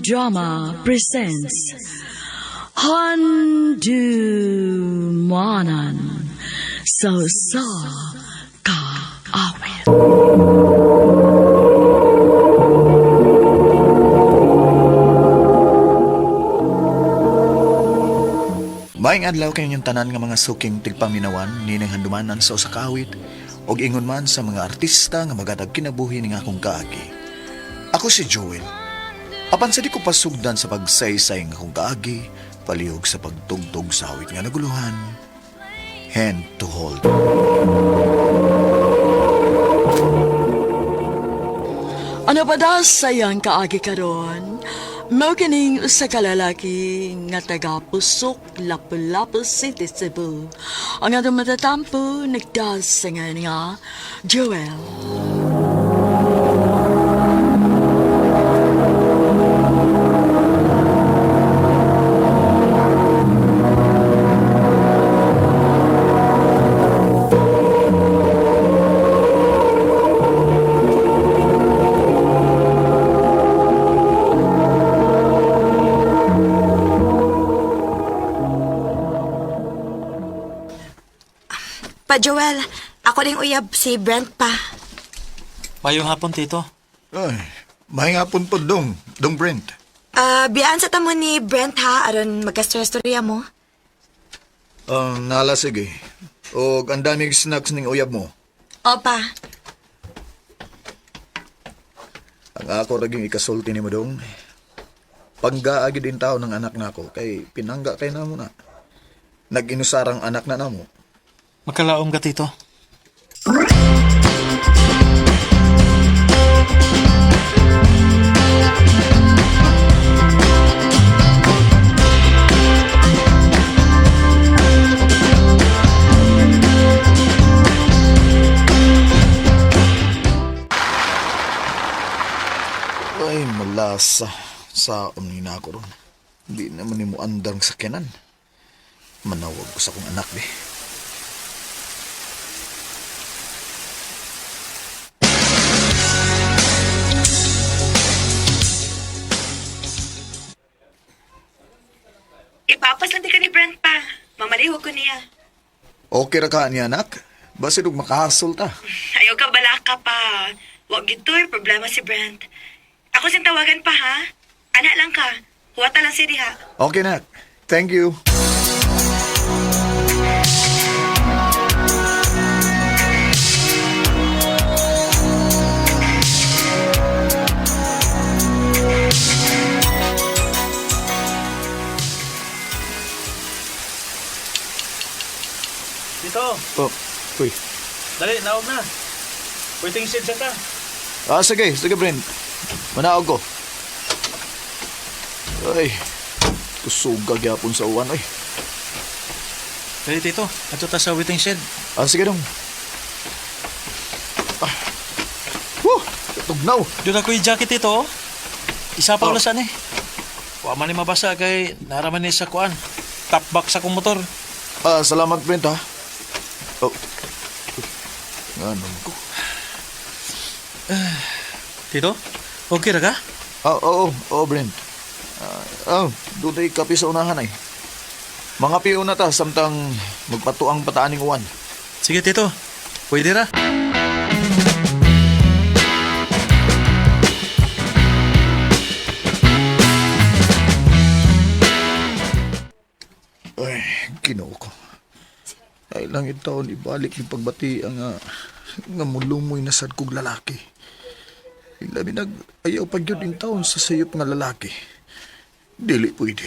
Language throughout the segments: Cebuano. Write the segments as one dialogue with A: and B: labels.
A: Drama presents Handumanan sa Sa Kaawit.
B: Maayong adlaw kay inyong tanan nga mga suking tigpaminawan nining handumanan sa usa ka awit ug ingon man sa mga artista nga magatag kinabuhi ning akong kaagi. Ako si Joel. Apan sa di ko pasugdan sa pagsaysay ng akong kaagi, palihog sa pagtugtog sa awit nga naguluhan. Hand to hold.
A: Ano ba daw sayang kaagi karon? Mao kining usa ka lalaki nga taga Pusok, Lapu-Lapu City, Cebu. Ang atong matatampo nagdasingan nga Joel.
C: Pa Joel, ako ring uyab si Brent pa.
D: Mayong hapon, Tito.
B: Ay, mahingapon po dong, dong Brent.
C: Ah, biyaan sa tamo ni Brent ha, aron magkastorya mo.
B: Nala sige. Og ang daming snacks ning uyab mo.
C: Opa,
B: Ang ako raging ikasulti ni mo dong. Panggaagi din tao ng anak nako kay pinangga kay namo na. Nag-inusarang anak na namo.
D: Magkalaom ka, Tito.
B: Ay, malasa. Sa ni na ako ron. Hindi naman ni mo andang sakyanan. Manawag ko sa akong anak, be.
C: ipapas lang di ka ni Brent pa. Mamaliho ko niya.
B: Okay ra ka niya, anak. Basin og makahasol ta.
C: Ayaw ka balaka pa. Wag gito'y problema si Brent. Ako sing tawagan pa ha. Anak lang ka. Huwata lang si diha.
B: Okay, nak. Thank you.
D: Tito,
B: Oh, uy.
D: dali, naog na. Waiting shed sa ta.
B: Ah, sige. Sige, Brent. Manaog ko. Ay, kusuga gyapon sa uwan, oy.
D: Dali, Tito. Ato ta sa waiting shed.
B: Ah, sige dong. Ah. Woo! Tugnaw!
D: Doon ako yung jacket, Tito. oh. Isa pa
B: Oh.
D: oh. eh. Wa man ni mabasa kay naraman ni sa kuan. Top box sa akong motor.
B: Ah, salamat, Brent, ha? Oh. Ano ko?
D: Tito, okay ra ka?
B: Ah, oo, oo, Brent. Ah, oh, doon kape sa unahan, ay. Mga piyo na ta, samtang magpatuang pataaning uwan.
D: Sige, Tito. Pwede ra.
B: Ay, Ginoo ko. Ay lang itaon ibalik ni pagbati ang nga mulumoy na sad kog lalaki. Labi nag ayaw pag yun in taon sa sayop nga lalaki. Dili pwede.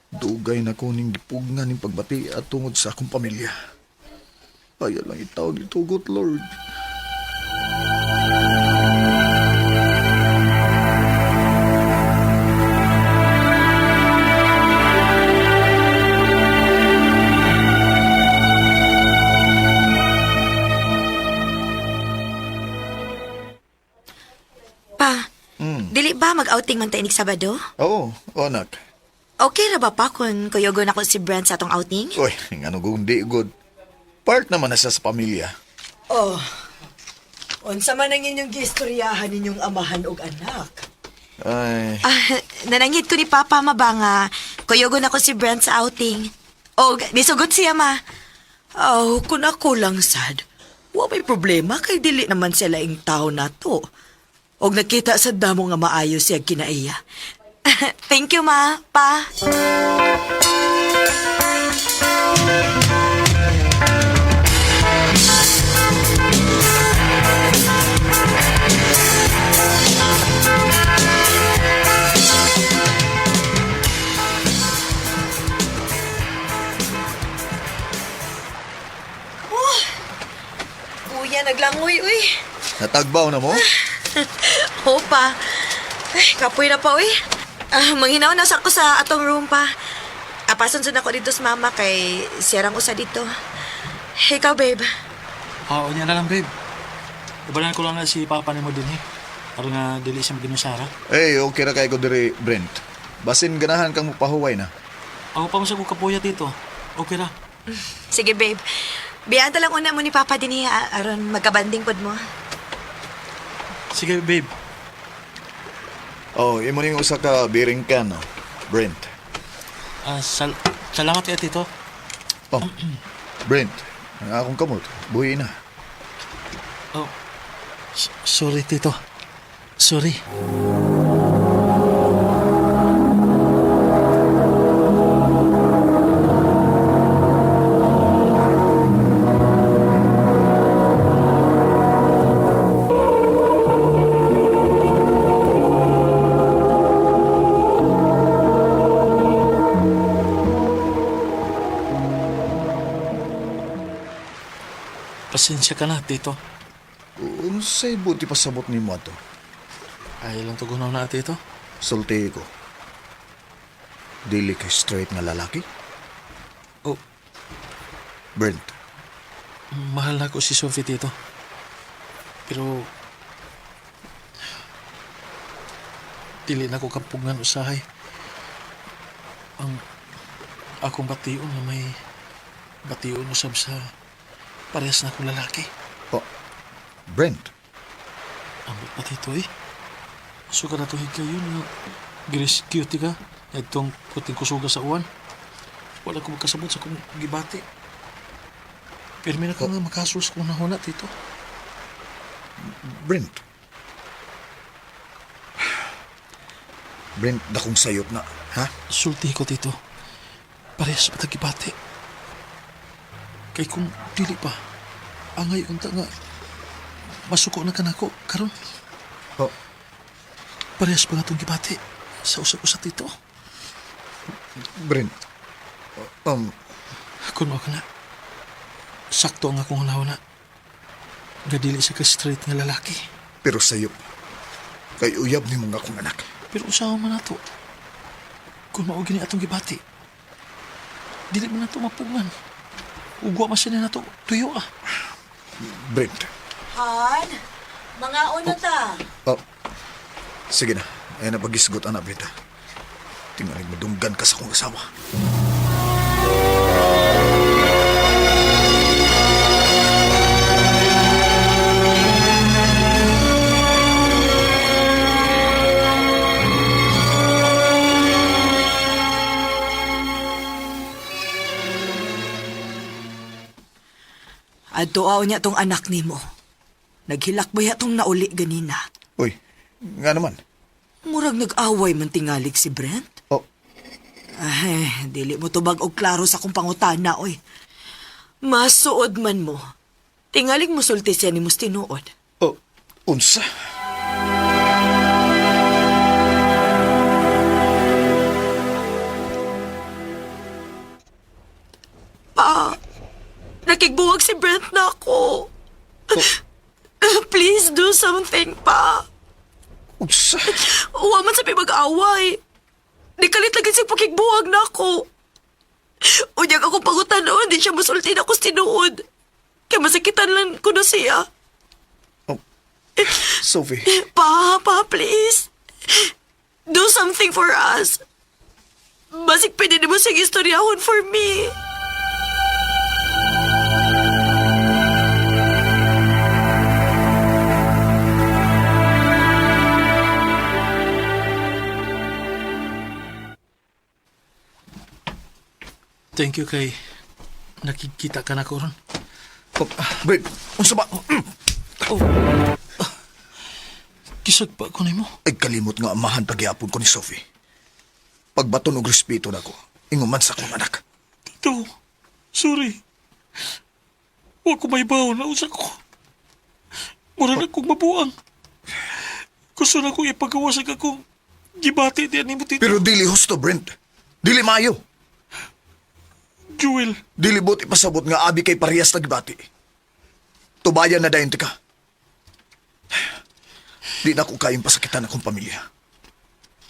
B: Dugay na ko ning gipugnan ning pagbati at tungod sa akong pamilya. Ayaw lang itaon itugot, Lord.
C: Pa, dili ba mag-outing man ta inig Sabado?
B: Oo, oh, anak.
C: Okay ra ba pa kung kuyogon ako si Brent sa atong outing?
B: Uy, ano kung di good. Part naman na siya sa pamilya.
E: Oh, unsa man ang inyong giistoryahan ninyong amahan og anak?
B: Ay,
C: Ah, nanangit ko ni Papa ma ba nga kuyogon ako si Brent sa outing. Og nisugot siya ma.
A: Aw, kung ako lang sad. Wa may problema kay dili naman sila ing tao na to. Og nakita sa damo nga maayo siya kinaiya.
C: Thank you ma, pa. Oh, Kuya, naglangoy, uy.
B: Natagbaw na mo?
C: Opa. Ay, kapoy na pa, uy. Ah, manghinaw na sa ako sa atong room pa. Apason sa ako dito sa mama kay siyarang usa dito. Ikaw, babe.
D: Oo, niya na lang, babe. Ibalan ko lang na si Papa nimo din, eh. Aron nga dili siya maginusara.
B: Eh, okay ra kay ko diri, Brent. Basin ganahan kang mupahuway na.
D: Ako pa mo sa kapuya dito. Okay ra.
C: Sige, babe. Biyaan ta lang una mo ni Papa din eh, aron magkabanding pod mo.
D: Sige, babe.
B: Oh, imo ning usa ka bearing can, no? Brent.
D: Ah, salamat kay Tito.
B: Oh, Brent, ang akong kamot, buhi na.
D: Oh, sorry, Tito. Sorry. Pasensya ka na, Tito.
B: Unsay buti pasabot nimo ato?
D: Ay lang tugunaw na, Tito.
B: Sulti ko. Dili kay straight nga lalaki?
D: Oh,
B: Brent,
D: mahal na ko si Sophie, Tito. Pero dili na ko kapugngan usahay. Ang akong bation nga may bation usab sa parehas na akong lalaki.
B: Oh, Brent,
D: Ambot pa, Tito, eh. So ka na to kayo nga girescue ti ka. Itong puting kusuga sa uwan. Wala ko magkasabot sa kong gibati. Pero may na ka nga makasol sa kong nahuna, Tito.
B: Brent. Brent, dakong sayop na, ha?
D: Sulti ko, Tito. Parehas pa tagibati. Kay kung dili pa, angay unta nga, masuko na ka nako, karon.
B: Oh,
D: Parehas pa nga itong gibati sa usap-usap, Tito.
B: Brent.
D: Kung ka na, sakto ang akong na. Nga dili siya ka straight nga lalaki.
B: Pero sayop. Kay uyab ni mong akong anak.
D: Pero usaha man nato. Kung mao gini atong gibati, dili man nato mapungan. Ugwa man sila nato, tuyo ah.
B: Brent.
A: Han, mga una ta.
B: Oh, sige na. Ayan na pagisgot, anak, Brent. ha? Tingalig madunggan ka sa akong asawa.
A: Adto aw niya tong anak nimo. Naghilak ba tong nauli ganina?
B: Uy, nga naman.
A: Murag nag-away man tingalig si Brent.
B: Oh,
A: Ay, dili mo tubag og klaro sa akong pangutana, oy. Masuod man mo. Tingalig mo sulti siya ni tinuod.
B: Oh, unsa?
A: Pa, nakigbuwag si Brent na ako. Please do something, pa.
B: Unsa?
A: Uwa man sa mag-away. Nikalit lagi siya pakigbuwag na ako. Unyag ako pangutanoon, di siya musulti na ako tinuod. Kaya masakitan lang ko na siya.
B: Oh, Sophie,
A: Pa, pa, please. Do something for us. Basig pwede na mo siyang istoryahon for me.
D: Thank you kay nakikita ka na ko ron.
B: Oh, Brent, unsa ba?
D: Oh. Kisag pa ko nimo.
B: Ay kalimot nga amahan pagyapon ko ni Sophie. Pagbaton og respeto nako, inguman sa akong anak.
D: Tito, sorry. Wa ko may baon na usa ko. Mura na kong mabuang. Gusto na kong ipagawa sa akong gibati diyan nimo, Tito.
B: Pero dili husto, Brent. Dili maayo.
D: Jewel,
B: Dili buot ipasabot nga abi kay parehas na gibati. Tubayan na dayon ka. Di na ko kayang pasakitan akong pamilya.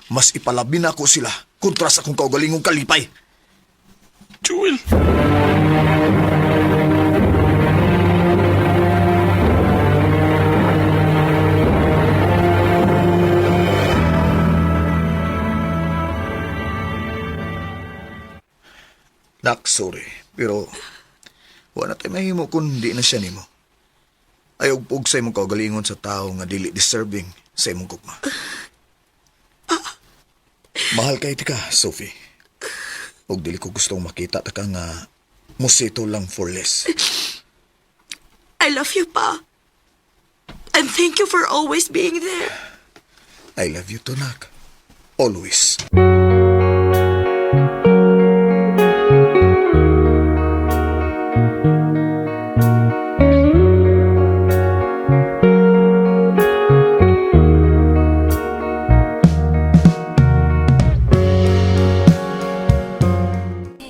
B: Mas ipalabi na ako sila kontra sa akong kaugalingong kalipay.
D: Jewel.
B: Nak, sorry. Pero wala tayo mahimo kung di na siya nimo. Ayaw pug sa imong kaugalingon sa tao nga dili deserving sa imong gugma. Mahal kay tika, Sophie. Ug dili ko gustong makita ta ka nga musito lang for less.
C: I love you, pa. And thank you for always being there.
B: I love you too, nak. Always.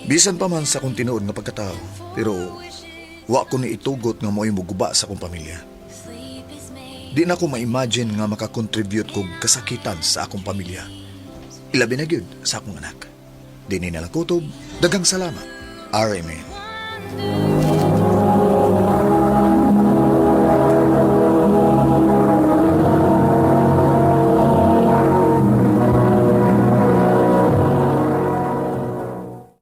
B: Bisan pa man sa akong tinuod nga pagkatao, pero wa ko ni itugot nga mo'y muguba sa akong pamilya. Di na ko ma-imagine nga makakontribute kog kasakitan sa akong pamilya. Ilabi na gyud sa akong anak. Di ni nalang kutob, dagang salamat. RMN.